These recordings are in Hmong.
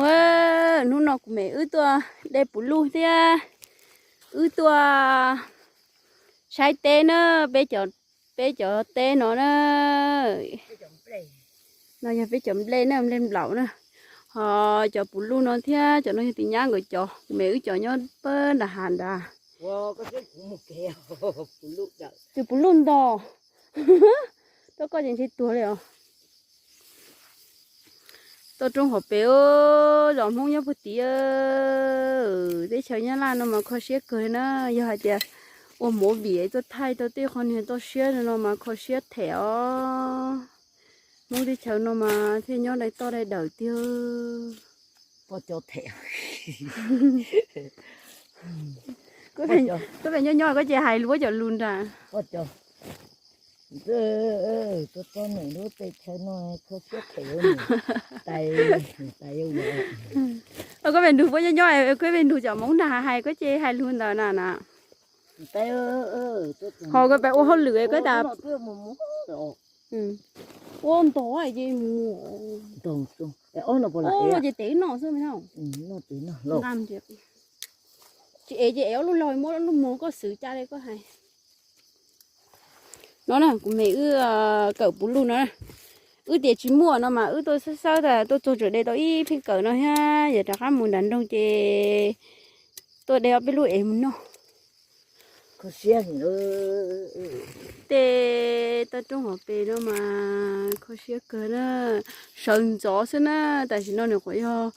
Hnub no kuv me wb tuaj de puv luj thiab wb tuaj saib teb na, peb cov, peb cov teb no na. No yog peb cov nplej na, nplej nplaum na. Ho cov puv luj no thiab cov no yog tus nyab nkawd cov, kuv me wb cov nyob pab nram hav nrad. Tus puv luj ntog, rau koj ces ntshe tuag li os. Toj roob hauv pes, zos Hmoob nyob puag tid. Teb chaws Nyab Laj no mas kho siab kawg na, yog hais tias ua movie tuaj thaij tau tej qhov niag toj siab no mas kho siab them os. Hmoob teb chaws no mas thiaj nyob dai toj dai dawm tiag. Koj pheej nyob nyob koj ces hais lus cov lus nrad. Koj pheej nrug puab nyob nyob, koj pheej nrug cov Hmoob nrad hais koj ces hais lus ntawd na na. Ho koj pheej ua hauj lwm koj tas. Ua ntov ces mus. Ces tev no xwb. Tsis ev ces ev ob lub laug muab ob lub mov koj xwv cas li koj hais. No na kuv me wb kawm puv luj no, wb tias tsis muaj no mas wb tuaj xawb xawb tas tuaj txog tseem de tau ib pheej kawm no thiab, yog rov qab mus nram nroog ces tuaj de ob peb lub ev mus noj. Tej toj roob hauv pes no mas kho siab kawg na, sawv ntxov xwb na. Tam sim no nws qhuav yog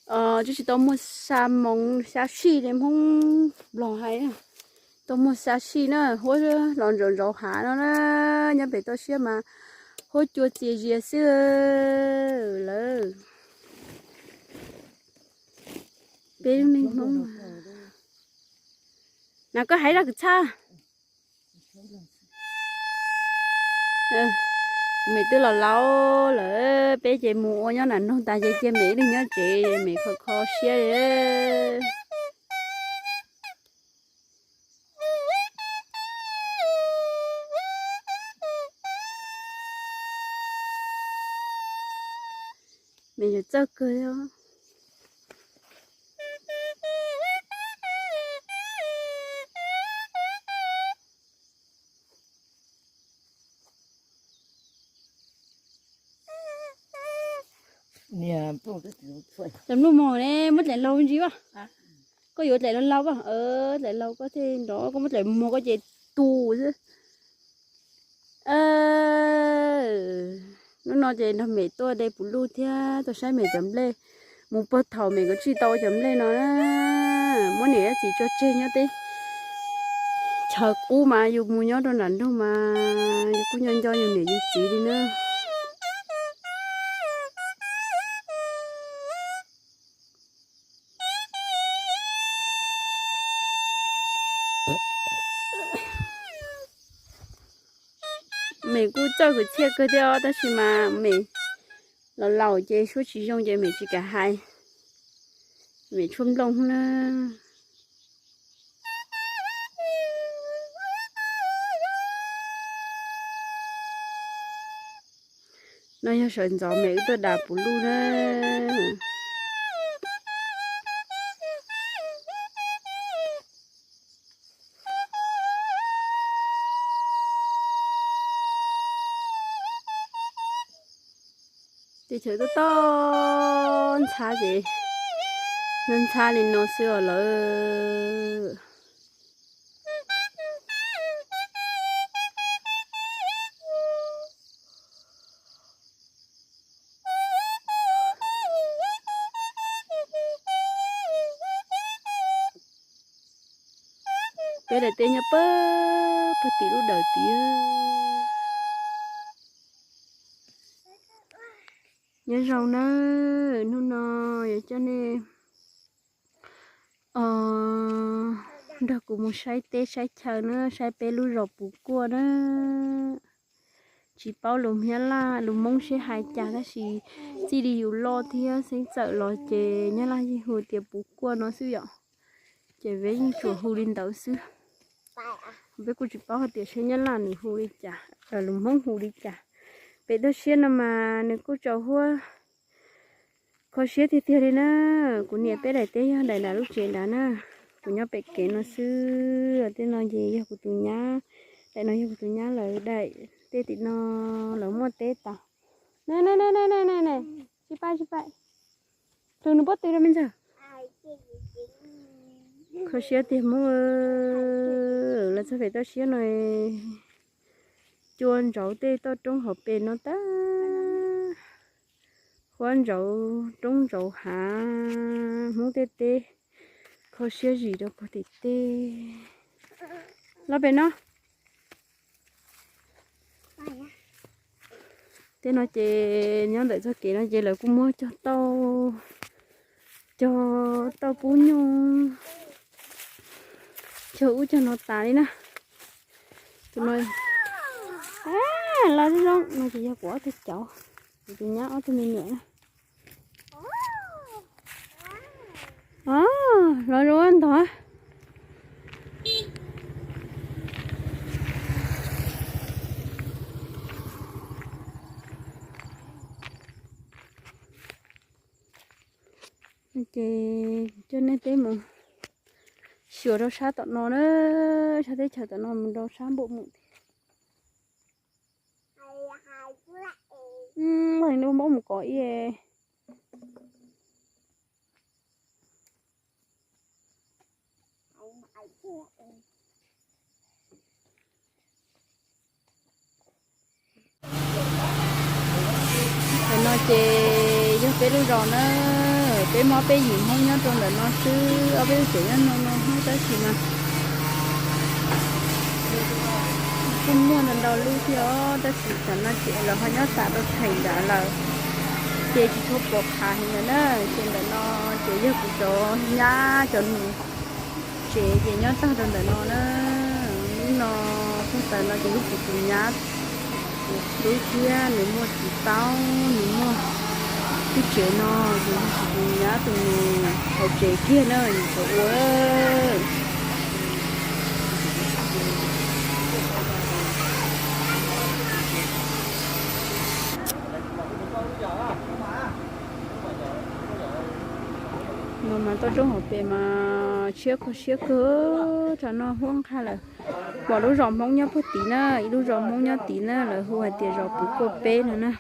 twb tsis tau muaj xa moos xa sij li Hmoob Nplog hais, tau muaj xa sij na, huab los ntsauv ntsauv hav no na, nyob pem toj siab mas huab cua txias zias xwb lawm. Peb lub neej Hmoob na, koj hais zaj kwv txhaj. Kuv me twb los laus lawm, peb ces mus ua nyob nram nroog tas ces cia me ib leeg nyob tsev, me kho kho siab li. Me yog txawj kawg. Cov nplooj mog ne, muab dlaim laug ntsis as. Koj yuav dlaim laug laug as, dlaim laug koj thiaj nrov, koj muab dlaim mog koj ces tu xwb. Hnub no ces nrog mem tuaj de puv luj thiab tuaj saib mem cov nplej. Mus puag thaum mem kuj tsis tau cov nplej no, muab niam txiv tso tseg nyob teb chaws qub mas yus mus nyob rau nram nroog mas yus kuj nco nco yus niam yus txiv li na. Mem kuj txawj kwv txhiaj kawg thiab tab sis mas mem los laus ces suab tsis zoo ces mem tsis kam hais, mem tshuaj nplooj na. No yog sawv ntxov mem wb tuaj da puv luj na. Teb chaws toj toj ntxhab ces ntxhab li no xwb os lawm. Peb daim teb nyob pag pag tim lub dawm tid. Nyob zoo nawb, hnub no yuav coj nej nrog kuv mus saib teb saib chaw na, saib peb lub zos Puv Kuaj na. Tsis paub lus Nyab Laj lus Hmoob seb hais cas tab sis txij li yus loj thiab xeeb txawm los ces Nyab Laj yeej hu tias Puv Kuaj no xwb yom. Ces peb yeej tsuas hu li ntawd xwb. Peb kuj tsis paub hais tias seb Nyab Laj nws hu li cas, lus Hmoob hu li cas. Pem toj siab no mas nws kuj tsaus huab Kho siab tiag tiag li na. Kuv niam peb daim teb yog daim nram lub tsev nrad na. Kuv nyob pem kev no xwb. Tej no ces yog kuv tus nyab, daim no yog kuv tus nyab lawv daim, tej tim no lawv muaj teb tas. Ne ne ne ne ne ne, tsis paib tsis paib, rau nws pob tw rau me ntxawg. Kho siab tiag Hmoob, lawv txog pem toj siab no, cua ntsauv tej toj roob hauv pes no tag, huab ntsauv roob ntsauv hav, Hmoob tej teb kho siab zim rau puag tim teb. Los pem no. Tej no ces nyob ntawm txoj kev no ces lawv kuj muab cog tauj, cog tauj pub nyuj, cog ub cog no tas li na. Tus no, los zoo zoo no ces yog kuv ob tug cauv, kuv tus nyab ob tug me nyuam na. Los zoo ntag. Ces coj nej peb mus xyuas rau sab tom no na, sab teb chaws tom no mus rau sab npum mus. Npauj mus kov i. Ntawm no ces yog peb lub zos na, peb muaj peb yim Hmoob nyob rau ntawm no xwb, ob peb lub tsev nyob no no Hmoob tab sis mas kuj muaj ntau ntau lub thiab os, tab sis tam no ces lawv ho nyob tas rau theem nrad lawm, ces tsis tshua pom qhas heev lawm na. Ces ntawm no ces yog kuv cov nyab cov nus tsev ces nyob tag rau ntawm no na. Lub no, txog ntawm no ces yog kuv tus nyab lub thiab, nws muaj txiv taub, nws muaj lub tsev no, ces yog kuv tus nyab tus nus hauv tsev kiag na, nws tsev ua. No mas toj roob hauv pes mas tshiab kawg siab kawg, tsam no huab nqha lawm. Pom lub zos Hmoob nyob puag tid na, ib lub zos Hmoob nyob tid na, lawv hu hais tias zos Puv Kuaj Peb no na.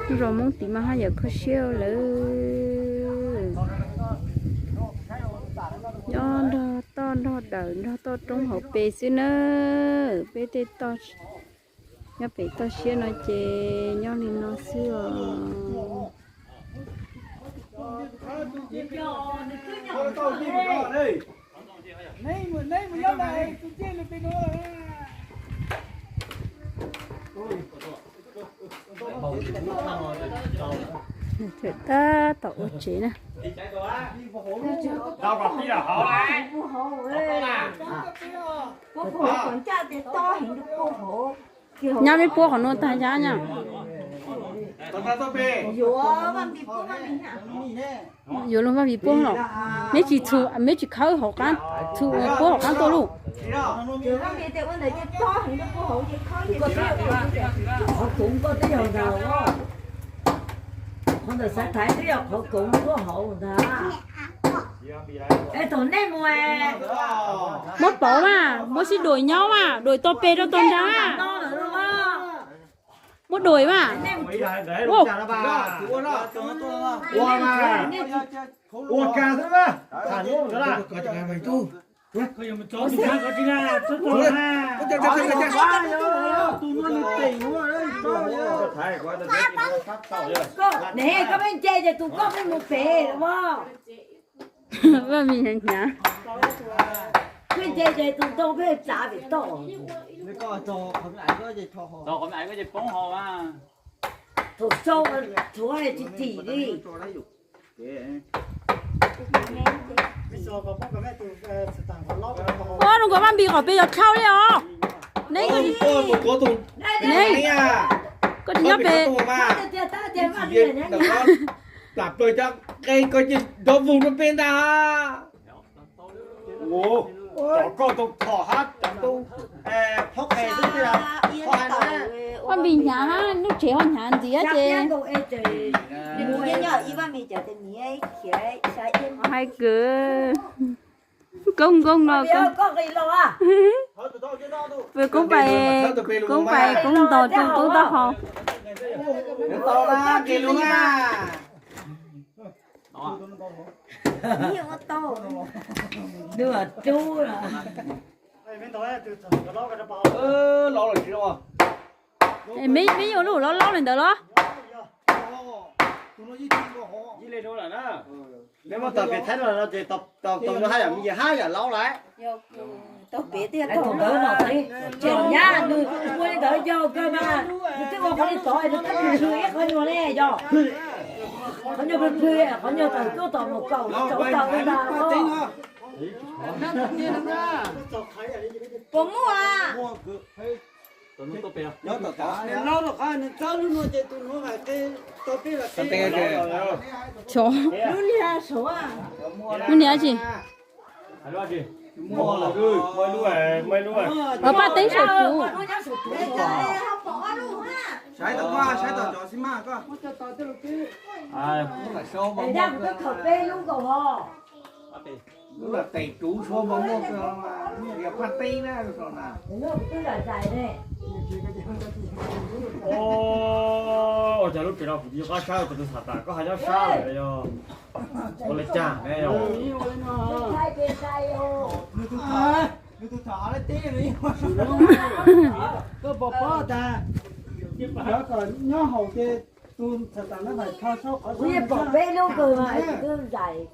Lub zos Hmoob tid mas haj yam kho siab lawm. Nyob nrog toj nrog dawm nrog toj roob hauv pes xwb na. Peb tej toj nyob pem toj siab no ces nyob li no xwb os. Tab tom ua tsev na. Nyab, meb puab qhov no tag nyab nyab. Yuav luag vaj vim puab los, meb tsis txhum, meb tsis khawb hauv qab, txhum puab hauv qab tuaj lauj. Qhov koov koj twb yog ntag, qhov ntawm xav thaiv twb yog qhov koov koj hauv ntag. Es thaum nej mus, muab pauv mas, muab sib đuổi nyob mas, đuổi tau pes rau tau nrag mas. Muab đuổi mas. Ua mas, ua kag xwb na. Ne koj pheej nce ces tus koj pheej mus pem los mas. Vaj Mim hnyav hnyav. Pheej nce ces tus ntoo pheej tsav pem toj. Thaum sau tshuav tsis tim li. Ua rau nkawd Vaj Mim qhov pes yog dlhau li os. Ne, ne, koj tsis nyob pem. Plam plaws cov qe ko ces nrov vug rau peb ntag. Cov koj tau thom hab cov tau, phob qe xwb tiag, phob hab no. Vaj Npis hnyav hab, lub tsev ho hnyav ntxiv ces. Hais kwv, koob koob no, koob pais, koob pais koob ntog rau koob taub hau. Meb, meb yuav lub laub laub li ntawd los? Meb muab tau pem thaib no ces tau tus no haj yam me ntsis haj yam laub lawm. Tau pem tiag tau ntawd no, tseem nyab nws ua li ntawd yog kawg mas nws twb ua qhov li tod nws twb plhws ib qhov nyuag ne yog. Qhov nyuag plhws plhws qhov nyuag tawm tuaj tom mus kaum rau tawm li ntawd. Puas muaj? Lub niag tsis. Paj teeb saum kuv. Tes ruv suab mas muaj, phaj teeb na. Ua cas lub tsev no kuv tsis nco qab sab, tus txhav tas koj hais nyob sab lawm yog ua li cas ne yog? Nws tus tham, nws tus tham hais teb, koj pom pob tas, nyob haus ces tus tham tas no hais tho sab qhov. Kuv yeej pom peb lub kawg mas twb zais.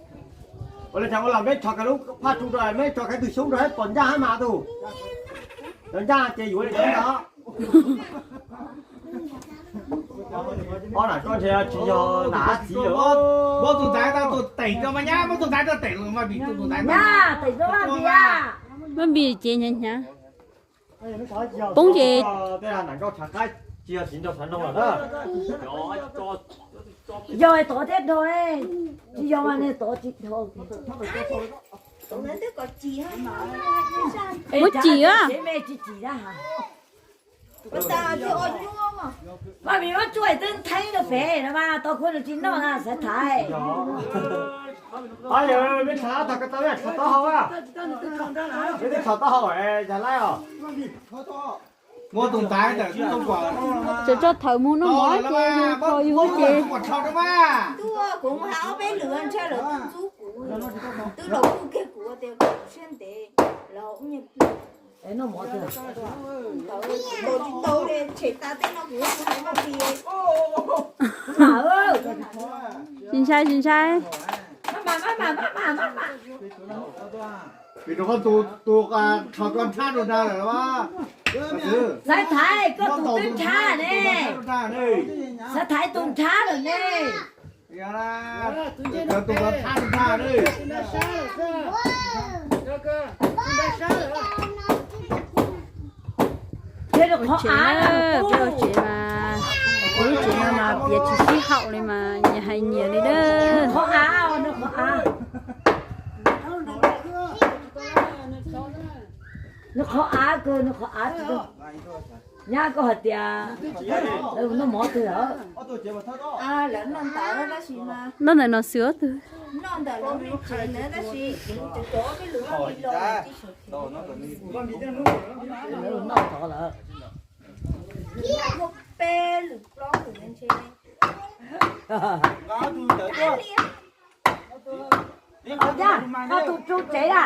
Ua li cas ua los meb rho kiag lub phaj tsu rau, meb rho kiag tus xyoob rau pom ncaj hab mas tus. Cov ncaj ces yuav li cov ntawd. Ob nam koj ntshe tsis yog nam txiv lawm. Muab tus ntaiv tau tus teem rau mas nyab, muab tus ntaiv tau teem los mas vim tus tus ntaiv nyab teem rau mas vim a. Mab npis ces hnyav hnyav. Poob ces tej nam nkauj tshav qab tsis yog tsis nrog tshav noog lawm na. Yog tod thiab dhau, tsis yog mas nws tod tsis dhau. Muab cim a. Mas vim muab tsuj twb theeb rau pem no mas tau kuv nws tsis noj na xav thaiv. Meb tshav tau, tau taub hau a. Meb twb tshav taub hau es yog laib os. Muab tus ntaiv ntawm tub tau kuam. Tseem tso thawm mus noj mov ces nws kho yus ces. Kuv hais ob peb lwm ntshe lawv twb ntxub kuv, twb los kuj kiag kuv tias kuv siab ntev los. Tsis ntshai, tsis ntshai. Vim rau qhov tus, tus rho koj nrhab rau nrad lawm. Xav thaiv koj tus twb nrhab ne. Xav thaiv tus nrhab lawm ne. Tus nrhab rau nrad ne. Qhov av, peb lub tsev mas, peb lub tsev no mas piav tsis sib haum li mas nyias hais nyias li na. Qhov av, nws qhov av. Nws qhov av kawg, nws qhov av. Nyab koj hais tias lawv noj mov twg lawm? Noj ntawm no xwb ob tug. Koj tus tsu tsev a?